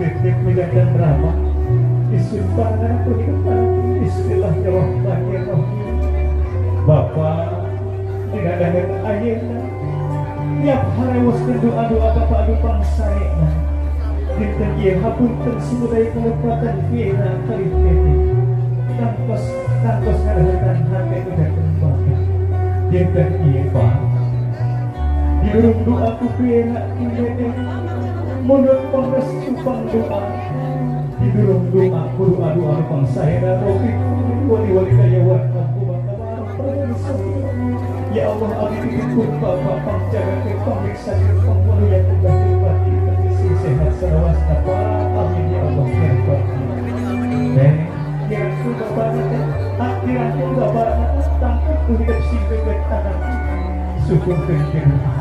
Dititip migadan ramah disimpan ku hidupan. Bismillahirrahmanirrahim. Bapak dina danget ayeuna tiap harewoskeun doa-doa Bapak anu pangsaena. Dinten ieu hapunten sumudaya kalepatan Vena kalih Teteh. Tangtos tangtos ngadahetan hate nu dateng Bapak. Dinten ieu Pak didurung doa ku Vena ku Teteh mundut pangestu pangdoa. Didurung doa ku doa-doa nu pangsaena Rofi wali-wali kayawan mampu Ya Allah abdi titipun Bapak pangjagakeun pamriksakeun pangwaluyakeun batin batin sing sehat salawasna Pak. Amin ya Allah ya Rabbal alamin. Teh kirangku bapana teh tak kirangku bapana tangkep ku hidup sing bebek anak syukurkeun ke.